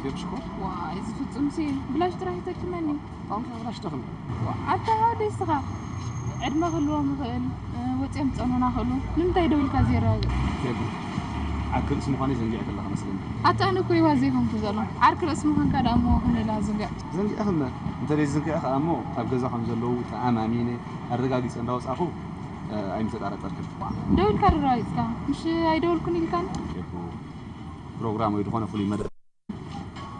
ፌቡ ሽኮር? ዋይ፣ እዚ ፍጹም ሲ ብላሽ ጥራሕ ይጠቅመኒ። ኣንታ ብላሽ ተኽም። ኣታ ወደይ ስኻ ዕድመ ክህልዎም ይኽእል፣ እ፣ ወፂኦም ጸኑና ክእሉ። ንምንታይ ደው ኢልካ ዘይረጋግእ? ፌቡ፣ ዓርኪ ርእሲ ምዃነይ ዘንጊዐ ከለኻ መስለኒ። ኣታ ኣነ እኮ ይዋ ዘይኮንኩ ዘሎ። ዓርኪ ርእሲ ምዃንካ ደኣ እሞ ክንደይ ኢላ ዝንግዕ? ዘንጊዐ ክመ እንተ ዘይዝንግዐ ከኣ እሞ ኣብ ገዛ ከም ዘለዉ ተኣማሚነ ኣረጋጊጸ እንዳወጻኹ፣ እ፣ ኣይምተጠራጠርክን። ደው ኢልካ ዶ ረጋጊጽካ? ምሽ ኣይደወልኩን ኢልካኒ? ፌቡ፣ ፕሮግራም ወይ ዝኾነ ፍሉይ መደብ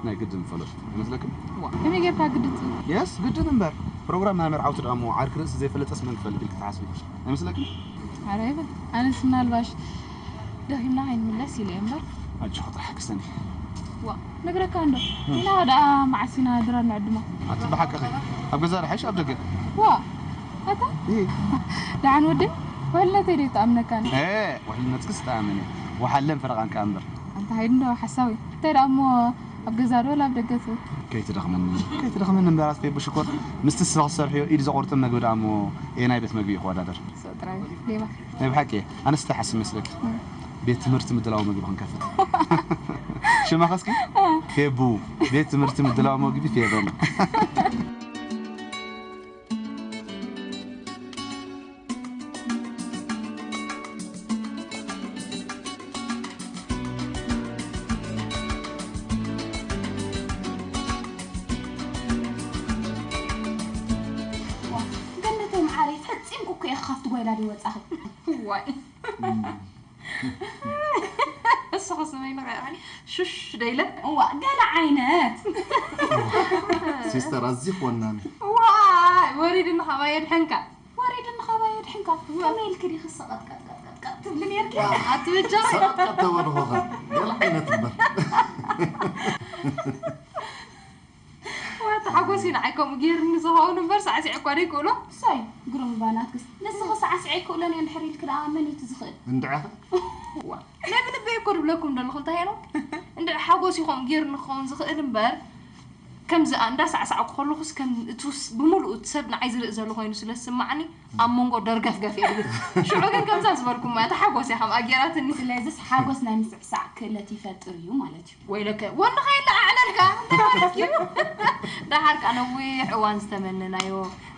ናይ ግድን ፈለጡ ኣይመስለክን? ዋ፣ ከመይ ጌርካ ግድን ትብል? የስ፣ ግድን እምበር። ፕሮግራም ናይ መርዓውቲ ደኣ እሞ ዓርኪ ርእሲ ዘይፈለጠስ መን ክፈልጥ ኢልክ ትሓስቢ? ኣይመስለክን? ኣረ ይበል። ኣነስ ምናልባሽ ደኺምና ከይንምለስ ኢለ እየ እምበር። ኣጆኺ ጥራሕ ክስተኒ። ዋ፣ ነግረካ እንዶ። ኢና ደኣ መዓስ ኢና ድራር ንዕድማ? ኣቲ ብሓቅኺ። ኣብ ገዛ ዶ ሓይሽ ኣብ ደገ? ዋ፣ ኣታ? እህ። ደሓን ወደይ? ውሕልነተይ ዶ ይተኣምነካኒ? እ፣ ውሕልነትክስ ተኣመነ። ወሓለን ፈረቓን ከኣ እምበር። ኣንታ ሃይድ እንዶ ሓሳዊ። እንታይ ደኣ እሞ ኣብ ገዛ ዶ ወላ ኣብ ደገ ትብል? ከይትደኽመኒ፣ ከይትደኽመኒ እምበር ኣስቴ ብሽኮር። ምስቲ ንስኻ ትሰርሕዮ ኢድ ዘቑርጥም መግቢ ደኣ እሞ፣ ኤ፣ ናይ ቤት መግቢ እዩ ክወዳደር። ሰው ጥራይ ሌባ። ናይ ብሓቂ እየ። ኣነስ እንታይ ሓስብ መስለኪ? ቤት ትምህርቲ ምድላው መግቢ ክንከፍት። ሽማ ኸስኪ? ፌቡ። ቤት ትምህርቲ ምድላው መግቢ ፌበን። ገነተይ መዓረይ፣ ፈጺምኩ እኮ እየ ካብቲ ጓይላ ደይወጻኺ። ዋይ። እስኻ ስመይ ንኸይኣኒ ሹሽ ደይለ። እዋ፣ ገለ ዓይነት። ሲስተር ኣዝዩ ክወናኒ። ዋይ፣ ወሪድኒ ካባይ የድሕንካ። ወሪድኒ ካባይ የድሕንካ። ከመይ ኢልኪ ዲኺ ሰቐጥቀጥቀጥቀጥቀጥ ትብሊ ነይርኪ? ኣቲ ብጃ። ሰቐጥቀጥ ተበልኹኻ። ገለ ዓይነት እምበር። ወቲ ሓጎስ እዩ ንዓይ ከምኡ ገይርኒ ዝኸውን እምበር ሳዕሲዐ እኳ ደይክእሎ። እሰይ ግሩም እባ ናትክስ ንስኺ ሳዕሲዐ ይክእሎን እየ እንድሕር ኢልኪ ደኣ መን እዩ እቲ ዝኽእል? እንድዒ ኸ? እዋ ናይ ብልበይ እኮ ድብለኩም ደለኹ እንታይ ሄኖ እንድዒ ሓጎስ እዩ ከምኡ ገይርኒ ክኸውን ዝኽእል እምበር ከምዚ እንዳ ሳዕሳዕኩ ከለኹስ ከም እቲ ውስ- ብምሉኡ እቲ ሰብ ንዓይ ዝርኢ ዘሎ ኮይኑ ስለ ዝስማዓኒ ኣብ መንጎ ደርገፍገፍ እየ ድብል። ሽዑ ግን ከምዛ ዝበልኩማ እያ እታ ሓጎስ እያ ከምኣ ገይራትኒ። ስለዚስ ሓጎስ ናይ ምስዕሳዕ ክእለት ይፈጥር እዩ ማለት እዩ። ወይለከ ወንድኻ የለ ኣዕለልካ እንታይ ማለት እዩ? ደሓር ከኣ ነዊሕ እዋን ዝተመነናዮ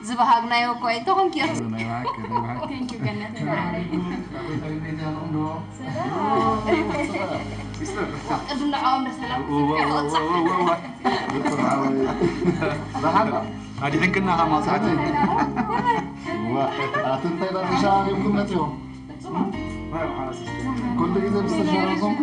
ዝበሃግናዮ እኮ እዩ እንተኾንኪ ናይ ብሓቂ ናይ ብሓቂ Thank you ገነተይ ማዓረይ። ቅድም ንዕኦም ዶ ሰላም ክሰምዕ ክቕጻዕ። ብሓቂ ኣድሕንክና ካብ ማውፃዕቲ ኣቲ እንታይ ዳሻ ሪምኩም መፅኦም ኩሉ ግዜ ብዝተሸራረኹም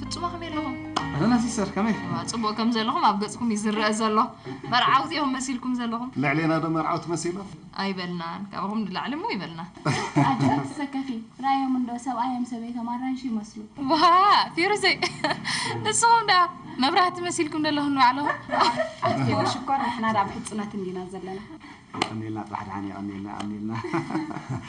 ፍጹማ ከመይ ኣለኹም? ኣለና ሲስተር ከመይ? ጽቡቕ ከም ዘለኹም ኣብ ገጽኩም እዩ ዝረአ ዘሎ። መርዓውቲ ኢኹም መሲልኩም ዘለኹም። ልዕሌና ዶ መርዓውቲ መሲሉ? ኣይበልናን። ካብኹም ንላዕሊ እሞ ይበልና። ኣጆኺ ትሰከፊ ራዮም እንዶ ሰብኣዮም ሰበይቶም ኣራንሺ ይመስሉ። ዋ ፊሩዘይ ንስኹም ዳ መብራህቲ መሲልኩም ዘለኹም ንባዕልኹም። ኣትኪ ሽኮር ንሕና ዳ ኣብ ሕጽነት እንዲና ዘለና። የቐንየልና ጥራሕ ደሓን የቐንየልና የቐንየልና።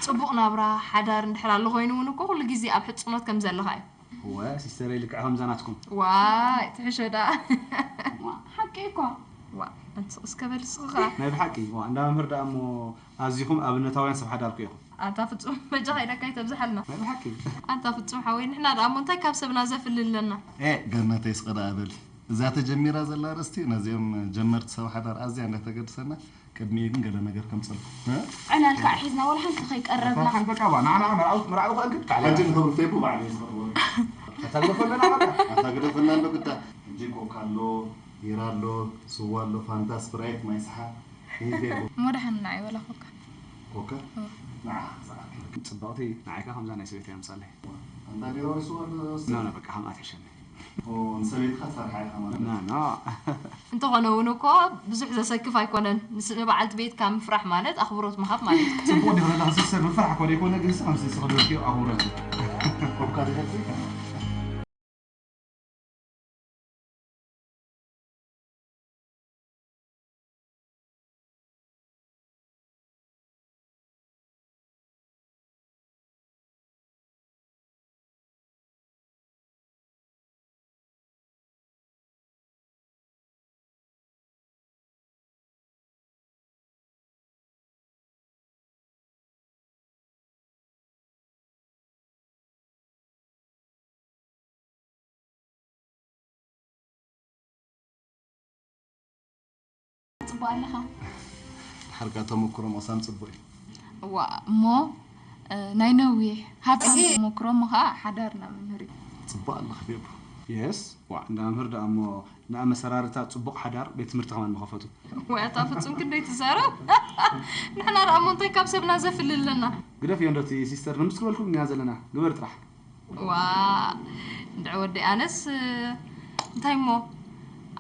ጽቡቕ ናብራ ሓዳር እንድሕር ኣሎ ኮይኑ እውን እኮ ኩሉ ግዜ ኣብ ሕጽኖት ከም ዘለኻ እዩ። እወ ሲስተረይ ልክዕ ከምዛ ናትኩም። ዋይ ትሕሾ ደኣ። ሓቂ እኮ። ዋ ኣንቲ ስቕ እስከ በል እስኺ ኸኣ። ናይ ብሓቂ ዋ እንዳ መምህር ደኣ እሞ ኣዚኹም ኣብነታውያን ሰብ ሓዳር እኮ ኢኹም። ኣታ ፍጹም በጃኻ ኢለካ ኣይተብዝሓልና። ናይ ብሓቂ። ኣንታ ፍጹም ሓወይ ንሕና ደኣ እሞ እንታይ ካብ ሰብና ዘፍሊ ኣለና። ኤእ ገነተይ ስቕ ደኣ በሊ። እዛ ተጀሚራ ዘላ ኣርእስቲ ነዚኦም ጀመርቲ ሰብ ሓዳር ኣዝያ እንዳ ተገድሰና ቅድሚኡ ግን ገለ ነገር ከምጸልኩም። እ? ዕላል ከዓ ሒዝና ዋላ ሓንቲ ከይቀረብና። ሓንቲ በቃ ባ ንዓና መርዓውት መርዓዊ ከእንግድ ባዕላ። ሕጂ ንኽብሪ ፌቡ ባዕሉ እዩ ዝኽርዎ። ኣታ ግደፈለና በቃ። ኣታ ግደፈልና እንዶ ግዳ። ሕጂ ኮካ ኣሎ፣ ቢራ ኣሎ፣ ስዋ ኣሎ፣ ፋንታ፣ ስፕራይት፣ ማይ ሰሓ። ይሄ ፌቡ። እሞ ደሓን ንዓይ ዋላ ኮካ። ኮካ? ንዓ ክሰዓት። ጽብቕቲ ንዓይካ ከምዛ ናይ ሰበይተይ ኣምጻለይ። ኣንታ ቢራ ወይ ስዋ ኣሎ? ኖ ኖ በቃ ከምኣ ትሕሸኒ። ንሰበይትኻ ትፈርሓ ኢኻ ማለት እዩ። ኖ። እንተኾነ እውን እኮ ብዙሕ ዘሰክፍ ኣይኮነን። ምስ ንበዓልቲ ቤትካ ምፍራሕ ማለት ኣኽብሮት ምሃብ ማለት እዩ። ጽቡቕ ዲኺ ዘለኺ ሲስተር፣ ምፍራሕ እኮ ዘይኮነ ግን ንስኺ ከምዚ ዝኸደልክዮ ኣኽብሮት እዩ። ኮካ ትፈትዊ? ኣለኻ። ድሓርካ ተመክሮ ምቕሳም ጽቡቕ እዩ። ዋ እሞ፣ እ፣ ናይ ነዊሕ ሃብታም ተመክሮ እሞ ኸዓ ሓዳርና መምህር እዩ። ጽቡቕ ኣለኺ ፌቡ። የስ፣ ዋ እንዳ መምህር ደኣ እሞ ንኣመሰራርታ ጽቡቕ ሓዳር ቤት ትምህርቲ ከማን ምኸፈቱ። ወይ ኣታ ፍጹም ክንደይ ትዛረብ። ንሕና ደኣ እሞ እንታይ ካብ ሰብና ዘፍልል ኣለና። ግደፍዮ እንዶ እቲ ሲስተር ንምስ ክበልኩም ኢና ዘለና። ግበር ጥራሕ። ዋ እንድዒ ወደይ ኣነስ እንታይ እሞ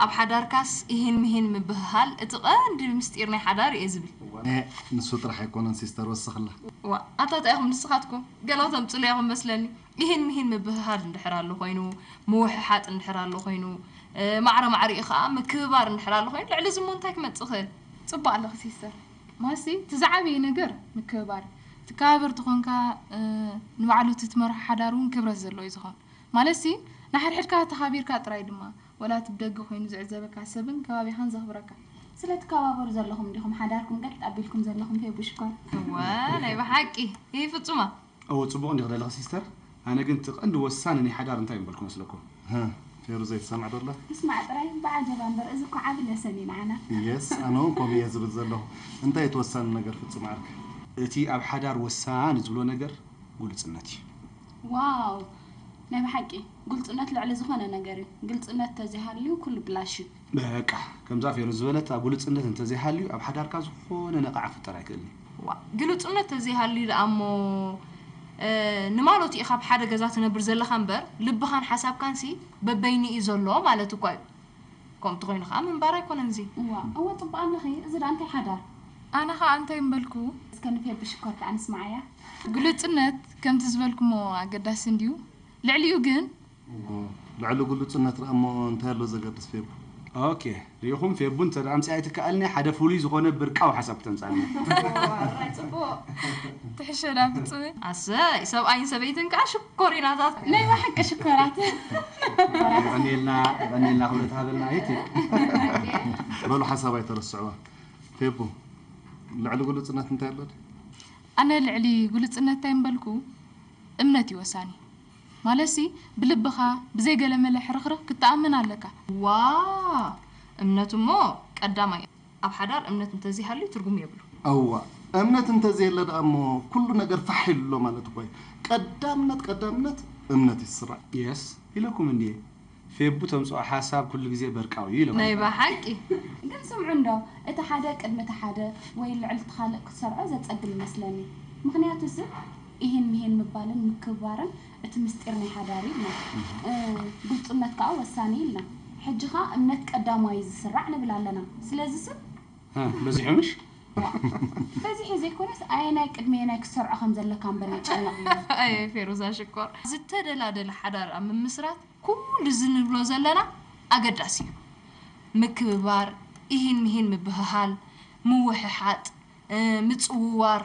ኣብ ሓዳርካስ ኢሂን ምሂን ምብህሃል እቲ ቀንዲ ምስጢር ናይ ሓዳር እየ ዝብል። እ፣ ንሱ ጥራሕ ኣይኮነን ሲስተር ወስኽላ። ዋ ኣታ እንታይ ኢኹም ንስኻትኩም ገለ ተምጽሉ ኢኹም መስለኒ። ኢሂን ምሂን ምብህሃል እንድሕር ኣሎ ኮይኑ ምውሕሓጥ እንድሕር ኣሎ ኮይኑ እ፣ ማዕረ ማዕሪኡ ኸዓ ምክብባር እንድሕር ኣሎ ኮይኑ ልዕሊ እዚ እሞ እንታይ ክመጽእ ይኽእል? ጽቡቕ ኣለኺ ሲስተር። ማሲ እቲ ዝዓበየ ነገር ምክብባር። ትከባበር ተኾንካ እ፣ ንባዕሉ እቲ ትመርሖ ሓዳር እውን ክብረት ዘለዎ እዩ ዝኾን። ማለትሲ ንሓድሕድካ ተኻቢርካ ጥራይ ድማ ወላ እቲ ብደገ ኮይኑ ዝዕዘበካ ሰብን ከባቢኻን ዘኽብረካ። ስለትከባበሩ ዘለኹም እንዲኹም ሓዳርኩም ገልጥ ኣቢልኩም ዘለኹም ፌቡ ሽኮር። እወ ናይ ብሓቂ። ይህ ፍጹማ። እወ ጽቡቕ እንዲኺ ዘለኺ ሲስተር። ኣነ ግን እቲ ቀንዲ ወሳኒ ናይ ሓዳር እንታይ እምበልኩ መስለኩም? ሀ፣ ፌሩ ዘይትሰምዕ ዶ ኣላ? ምስማዕ ጥራይ ብዓጀባ እምበር እዚ እኮ ዓቢ ለሰን እዩ ንዓና። የስ ኣነ እውን ከምኡ እየ ዝብል ዘለኹ። እንታይ እቲ ወሳኒ ነገር ፍጹም ዓርኪ? እቲ ኣብ ሓዳር ወሳኒ ዝብሎ ነገር ግሉጽነት እዩ። ዋው ናይ ብሓቂ ግልጽነት ልዕሊ ዝኾነ ነገር እዩ። ግልጽነት ተዘይሃልዩ ኩሉ ብላሽ እዩ። በቃ ከምዛ ፌሩ ዝበለታ ግሉጽነት እንተዘይሃልዩ ኣብ ሓዳርካ ዝኾነ ነቓዕ ክፍጠር ኣይክእልን እዩ። ዋ ግሉጽነት ተዘይሃልዩ ደኣ እሞ እ፣ ንማለቱ ኢኻ ኣብ ሓደ ገዛ ትነብር ዘለኻ እምበር ልብኻን ሓሳብካንሲ በበይኑ እዩ ዘሎ ማለት እኳ እዩ። ከምኡ ተኾይኑ ኸዓ ምንባር ኣይኮነን እዚ። እዋ እወ ጽቡቕ ኣለኺ እዚ ደኣ እንታይ ሓዳር ኣነ ኸዓ እንታይ እምበልኩ እስከ ንፌቢ ሽኮር ከዓ ንስምዓያ ግሉጽነት ከምቲ ዝበልኩሞ ኣገዳሲ እንድዩ ልዕሊኡ ግን ልዕሊ ግሉጽነት ደኣ እሞ እንታይ ኣሎ ዘገድስ ፌቡ? ኦኬ ሪኢኹም ፌቡ እንተ ደኣ ኣምጺኣ ኣይትከኣልን እያ ሓደ ፍሉይ ዝኾነ ብርቃዊ ሓሳብ ክተምጽኣልና። ዋራይ ጽቡቕ ትሕሸ ዳ ፍጹም ኣሰይ ሰብኣይን ሰበይትን ከኣ ሽኮሪናታት ናይ ብሓቂ ሽኮራት የቐንየልና የቐንየልና ክብረት ሃበልና ኣይቲ በሉ ሓሳብ ኣይተረስዕዋ ፌቡ ልዕሊ ግሉጽነት እንታይ ኣሎ ድዩ? ኣነ ልዕሊ ግሉጽነት እንታይ ምበልኩ እምነት እዩ ወሳኒ። ማለትሲ ብልብኻ ብዘይ ገለመለ ሕርኽርኽ ክትኣምን ኣለካ። ዋእ! እምነት እሞ ቀዳማይ ኣብ ሓዳር እምነት እንተዘይሃልዩ ትርጉም የብሉን። እዋእ! እምነት እንተዘየለ ደኣ እሞ ኩሉ ነገር ፋሕ ኢሉ ኣሎ ማለት እኮ እዩ። ቀዳምነት ቀዳምነት እምነት እዩ ዝስራዕ። Yes ኢለኩም እንድየ። ፌቡ ተምጽኦ ሓሳብ ኩሉ ግዜ በርቃዊ እዩ ኢሎም። ናይ ብሓቂ። ግን ስምዑ እንዶ እቲ ሓደ ቅድሚ እቲ ሓደ ወይ ልዕሊ እቲ ካልእ ክትሰርዖ ዘጸግም ይመስለኒ። ምኽንያቱ ስብ ኢሂን ምሂን ምባልን ምክብባርን እቲ ምስጢር ናይ ሓዳር እዩ ኢልና። ግልጹነት ከኣ ወሳኒ እዩ ኢልና። ሕጂ ኸኣ እምነት ቀዳማይ እዩ ዝስራዕ ንብል ኣለና። ስለዚ ስብ። በዚሑ ምሽ? በዚሑ ዘይኮነስ ኣየናይ ቅድሚ ኣየናይ ክትሰርዖ ከም ዘለካ እምበር የጨንቕ እዩ። ኣየ ፌሩዛ ሽኮር ዝተደላደለ ሓዳር ኣብ ምምስራት ኩሉ እዚ ንብሎ ዘለና ኣገዳሲ እዩ። ምክብባር፣ ኢሂን ምሂን ምብህሃል፣ ምውሕሓጥ፣ ምጽውዋር፣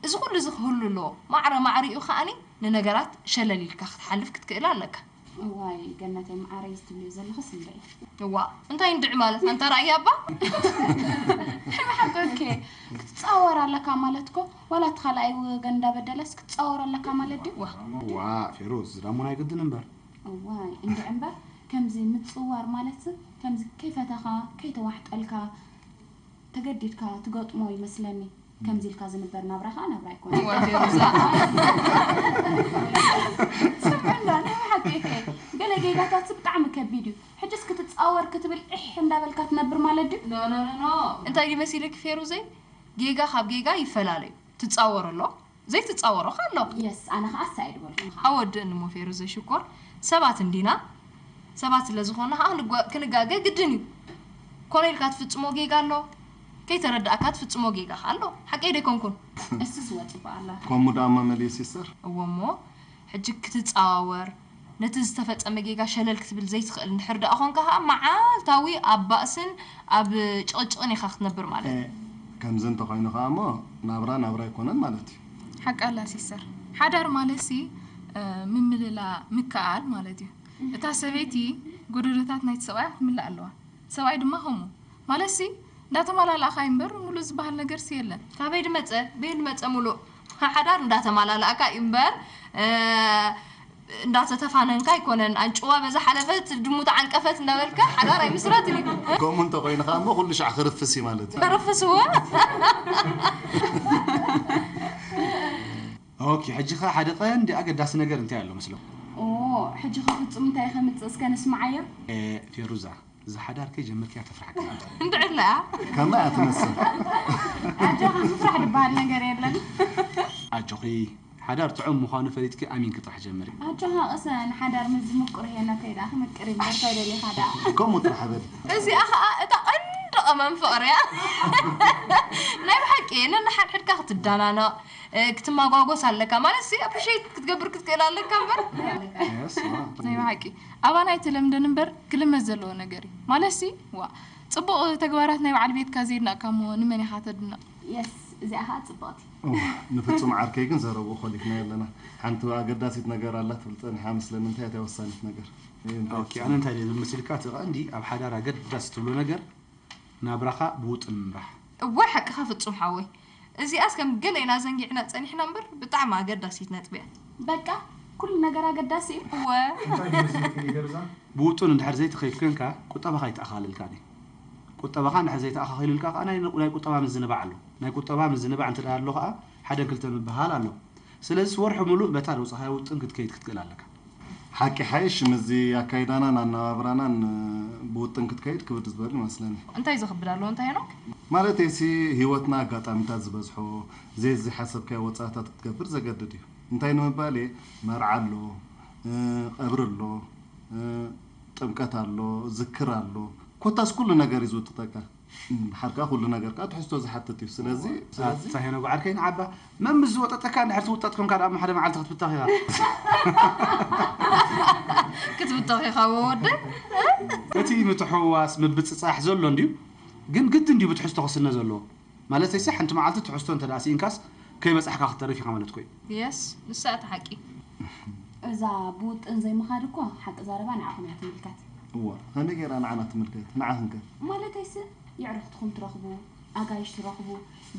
እዚ ኩሉ እዚ ክህሉ ኣለዎ። ማዕረ ማዕሪኡ ከኣኒ ንነገራት ሸለል ኢልካ ክትሓልፍ ክትክእል ኣለካ። እዋይ ገነተይ መዓረይ እዚ ትብልዮ ዘለኽስ እንድዒ። እዋእ እንታይ እንድዒ ማለት ኣንታ ራእያ እባ። ሕመሓቆኬ ክትጻወር ኣለካ ማለት እኮ ዋላ እቲ ካልኣይ ወገን እንዳበደለስ ክትጻወር ኣለካ ማለት ድዩ? ዋእ ፌሩዝ ዝዳሞ ናይ ግድን እምበር። እዋይ እንድዒ እምበር ከምዚ ምጽዋር ማለትስ ከምዚ ከይፈተኻ ከይተዋሕጠልካ ተገዲድካ ትገጥሞ ይመስለኒ። ከምዚ ኢልካ ዝንበር ናብራ ከኣ ናብራ ኣይኮነን። እዋ ፌሩዛ። ስምዕና ናይ ሓቂ እከ ገለ ጌጋታት ብጣዕሚ ከቢድ እዩ። ሕጅስ ክትጻወር ክትብል ዒሕ እንዳበልካ ትነብር ማለት ድዩ? No no no no። እንታይ ድዩ መሲልኪ ፌሩዘይ ጌጋ ካብ ጌጋ ይፈላለ እዩ። ትጻወር ኣሎ ዘይትጻወሮ ከ ኣሎ። Yes ኣነ ከኣ ኣሳይድ በልኩ። ኣወድእኒ እሞ ፌሩዘይ ሽኮር ሰባት እንዲና። ሰባት ስለ ዝኾንና ኸዓ ክንጋገ ግድን እዩ። ኮነ ኢልካ ትፍጽሞ ጌጋ ኣሎ፣ ከይተረዳእካ ትፍጽሞ ጌጋ ኸዓ ኣሎ። ሓቀይ ዶ ኣይኮንኩን? እስስ ወጽእ በኣላ። ከምኡ ደኣ መመልዩ ሲስተር። እወ እሞ ሕጂ ክትጻዋወር፣ ነቲ ዝተፈጸመ ጌጋ ሸለል ክትብል ዘይትኽእል እንድሕር ደኣ ኾንካ ኸዓ መዓልታዊ ኣብ ባእስን ኣብ ጭቕጭቕን ኢኻ ክትነብር ማለት እዩ። ከምዚ እንተኾይኑ ኸዓ እሞ ናብራ ናብራ ኣይኮነን ማለት እዩ። ሓቃ ኣላ ሲስተር። ሓዳር ማለትሲ ምምልላ ምክኣል ማለት እዩ። እታ ሰበይቲ ጎደሎታት ናይቲ ሰብኣያ ክትምልእ ኣለዋ። ሰብኣይ ድማ ከምኡ። ማለትሲ እንዳተማላላእኻ እዩ እምበር ሙሉእ ዝበሃል ነገርሲ የለን። ካበይ ድመጸ በየን ድመጸ ሙሉእ? ሓዳር እንዳተማላላእካ እዩ እምበር እንዳተተፋነንካ ኣይኮነን፣ ኣንጭዋ በዛ ሓለፈት፣ ድሙ ተዓንቀፈት እንዳበልካ ሓዳር ኣይምስረትን እዩ። ከምኡ እንተኾይኑ ከኣ እሞ ኩሉ ሻዕ ክርፍስ እዩ ማለት እዩ። ክርፍስዎ። ኦኬ፣ ሕጂ ኸ ሓደ ቀንዲ ኣገዳሲ ነገር እንታይ ኣሎ መስሎ? ኦ፣ ሕጂ ከ ፍጹም እንታይ ከምጽእ እስከ ንስምዓዮ። ፌሩዛ፣ እዚ ሓዳር ከይጀመርክያ ተፍርሓካ። እንድዕላ ከማይ እያ ትመስል። ኣጆኻ ምፍራሕ ዝበሃል ነገር የለን። ኣጆኺ፣ ሓዳር ጥዑም ምዃኑ ፈሊጥኪ ኣሚንኪ ጥራሕ ጀምሪ። ኣጆኻ ቅሰን፣ ሓዳር ምስ ዝምቁር ሄኖከይ ደኣ ክምቅር እዩ እምበር እንታይ ደሊኻ ደኣ። ከምኡ ጥራሕ በል። እዚኣ ኸዓ እታ ቀንዲ ቀመም ፍቕሪ እያ። ናይ ብሓቂ ነንሓድሕድካ ክትደናነቕ፣ ክትማጓጎስ ኣለካ ማለት ሲ ኣፕሪሼት ክትገብር ክትክእል ኣለካ እምበር። ናይ ብሓቂ ኣባና ኣይተለምደን እምበር ክልመድ ዘለዎ ነገር እዩ ማለት ሲ። ዋ፣ ፅቡቕ ተግባራት ናይ በዓል ቤትካ ዘየድነቕካ እሞ ንመን ኢኻ ተድንቕ? የስ፣ እዚኣ ከዓ ፅብቕቲ። እዋ፣ ንፍጹም ዓርከይ ግን ዘረብኡ ኮሊፍና ኣለና። ሓንቲ ኣገዳሲት ነገር ኣላ ትብል ጸኒሓ መስለኒ። እንታይ እያ እታ ወሳኒት ነገር? ኦኬ፣ ኣነ እንታይ ድየ ዝብል መሲልካ፣ እቲ ቀንዲ ኣብ ሓዳር ኣገዳሲ ትብሎ ነገር ናብራኻ ብውጥን ምምራሕ። እወ ሓቅኻ ፍጹም ሓወይ፣ እዚኣስ ከም ገለ ኢና ዘንጊዕና ጸኒሕና እምበር ብጣዕሚ ኣገዳሲት ነጥቢ እያ። በቃ ኩሉ ነገር ኣገዳሲ እዩ። እወ እንታይ ይመስለኪ ፌሩዛ? ብውጥን እንድሕር ዘይትኸይድ ኮንካ ቁጠባኻ ኣይተኣኻኸለልካን እዩ። ቁጠባኻ እንድሕር ዘይተኣኻኺሉልካ ከኣ ናይ ናይ ቁጠባ ምዝንባዕ ኣሎ። ናይ ቁጠባ ምዝንባዕ እንተ ደኣ ኣሎ ከኣ ሓደን ክልተን ምብህሃል ኣሎ። ስለዚስ ወርሒ ምሉእ በታ ዘውጻኻያ ውጥን ክትከይድ ክትክእል ኣለካ። ሓቂ ሓይሽ ምስዚ ኣካይዳናን ኣነባብራናን ብውጥን ክትከይድ ክብድ ዝበል ይመስለኒ። እንታይ ዘኽብድ ኣሎ እንታይ ሄኖክ? ማለተይሲ ህይወትና ኣጋጣሚታት ዝበዝሖ ዘይዝሓሰብካዮ ወጻእታት ክትገብር ዘገድድ እዩ። እንታይ ንምባል እየ መርዓ ኣሎ፣ ቀብሪ ኣሎ፣ ጥምቀት ኣሎ፣ ዝክር ኣሎ፣ ኮታስ ኩሉ ነገር እዩ ዝውጥጠካ። ድሓር ከኣ ኩሉ ነገር ከኣ ትሕዝቶ ዝሓትት እዩ። ስለዚ ስለዚ ኣታ ሄኖ በዓል ከይንዓባ መን ምስ ዝወጠጠካ እንድሕር ትውጠጥ ኮንካ ደኣ እሞ ሓደ መዓልቲ ክትብተኽ ኢኻ። ክትብተኽ ኢኻ ወወደ። እቲ ምትሕውዋስ ምብጽጻሕ ዘሎ እንድዩ፣ ግን ግድን ድዩ ብትሕዝቶ ክስነ ዘለዎ? ማለተይሲ ሓንቲ መዓልቲ ትሕዝቶ እንተ ደኣ ስኢንካስ ከይበጻሕካ ክትተርፍ ኢኻ ማለት እኮ እዩ። የስ ንሳ እቲ ሓቂ። እዛ ብውጥን ዘይምኻድ እኮ ሓቂ ዘረባ ንዓኹም እያ ትምልከት። እዋ ከመይ ገይራ ንዓና ትምልከት ንዓኽን ከ? ማለተይሲ የዕሩኽትኹም ትረኽቡ፣ ኣጋይሽ ትረኽቡ፣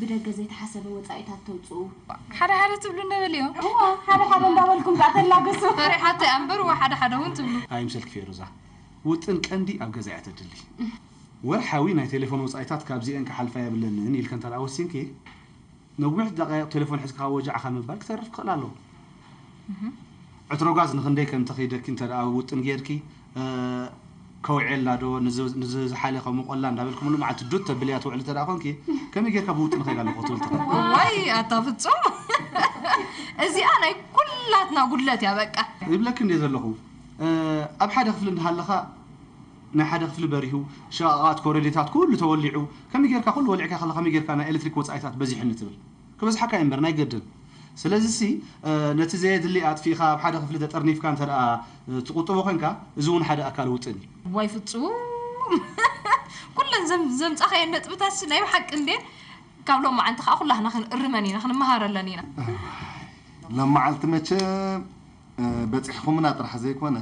ብደገ ዘይተሓሰበ ወጻኢታት ተውጽኡ። ሓደ ሓደ ትብሉ እንደ በልዮ። እዋ ሓደ ሓደ እንዳበልኩም ከኣ ተላግሱ። ፈሪሓቶ እያ እምበር እዋ ሓደ ሓደ እውን ትብሉ። ኣይምሰልኪ ፌሩዛ፣ ውጥን ቀንዲ ኣብ ገዛ እያ ተድሊ። ወርሓዊ ናይ ቴሌፎን ወጻኢታት ካብዚኤን ክሓልፋ የብለንን ኢልከ እንተ ደኣ ወሲንኪ፣ ነዊሕ ደቓይቕ ቴሌፎን ሒዝካ ወጃዕኻ ምባል ክተርፍ ክኽእል ኣለዎ። ዕትሮ ጋዝ ንኽንደይ ከም ተኺደኪ እንተ ደኣ ውጥን ጌርኪ፣ ከውዕየላ ዶ፣ ንዚ ዝሓለ ከሙቐላ እንዳበልኪ ሙሉእ መዓልቲ ዱት ተብልያ ትውዕሊ እንተ ደኣ ኾንኪ፣ ከመይ ጌርካ ብውጥን እኸይድ ኣለኹ ክትብል ትኽእል? እዋይ ኣታ ፍጹም፣ እዚኣ ናይ ኩላትና ጉድለት እያ በቃ። ይብለኪ እንድየ ዘለኹ፣ ኣብ ሓደ ክፍሊ እንዳሃለኻ ናይ ሓደ ክፍሊ በሪሁ፣ ሸቓቓት፣ ኮረዴታት ኩሉ ተወሊዑ፣ ከመይ ጌርካ ኩሉ ወሊዕካ ከለኻ ከመይ ጌርካ ናይ ኤሌክትሪክ ወጻኢታት በዚሑኒ ትብል? ክበዝሓካ እዩ እምበር ናይ ግድን። ስለዚሲ ነቲ ዘየድሊ ኣጥፊእካ ኣብ ሓደ ክፍሊ ተጠርኒፍካ እንተ ደኣ ትቁጥቦ ኮንካ፣ እዚ እውን ሓደ ኣካል ውጥን እዩ። ዋይ ፍጹም ኩለን ዘም ዘምጻኻየን ነጥብታትሲ ናይ ብሓቂ እንድየን። ካብ ሎማዓንቲ ከኣ ኩላህና ክንእርመን ኢና ክንመሃረለን ኢና። ሎማዓልቲ መቸም በጺሕኩምና ጥራሕ ዘይኮነ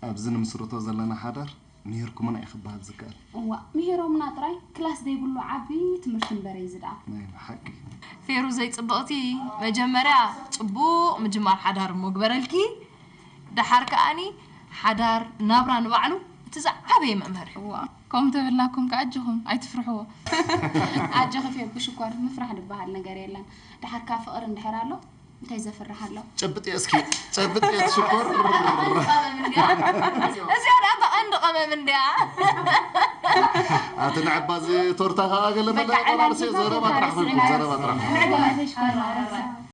ኣብዚ ንምስርቶ ዘለና ሓዳር ምሂርኩምና እዩ ክበሃል ዝከኣል። እዋእ ምሂሮምና ጥራይ ክላስ ዘይብሉ ዓቢ ትምህርቲ እምበረ እዚ ደኣ። ናይ ብሓቂ። ፌሩዘይ ጽብቕቲ፣ መጀመርያ ጽቡቕ ምጅማር ሓዳር እሞ ግበረልኪ፣ ደሓር ከኣኒ ሓዳር ናብራ ንባዕሉ እቲ ዝዓበየ መምሃሪ እዩ። እዋእ ከምኡ ተበልናኩም ከኣ ኣጆኹም ኣይትፍርሕዎ። ኣጆኺ ፌቡ ሽኮር ምፍራሕ ዝበሃል ነገር የለን። ደሓር ከኣ ፍቕሪ እንድሕር ኣሎ እንታይ ዘፍርሕ ኣሎ? ጨብጥየ እስኪ ጨብጥየ ሽኮር። እዚኣ ደኣ ተቐንዲ ቀመም እንድያ። ኣቲ ንዕባ እዚ ቶርታ ከኣ ገለ መለ በቃ ቆራርሲ ዕላል ዘረባ ጥራሕ ዝብሉ ዘረባ ጥራሕ። ዕላል ዘይሽኮር።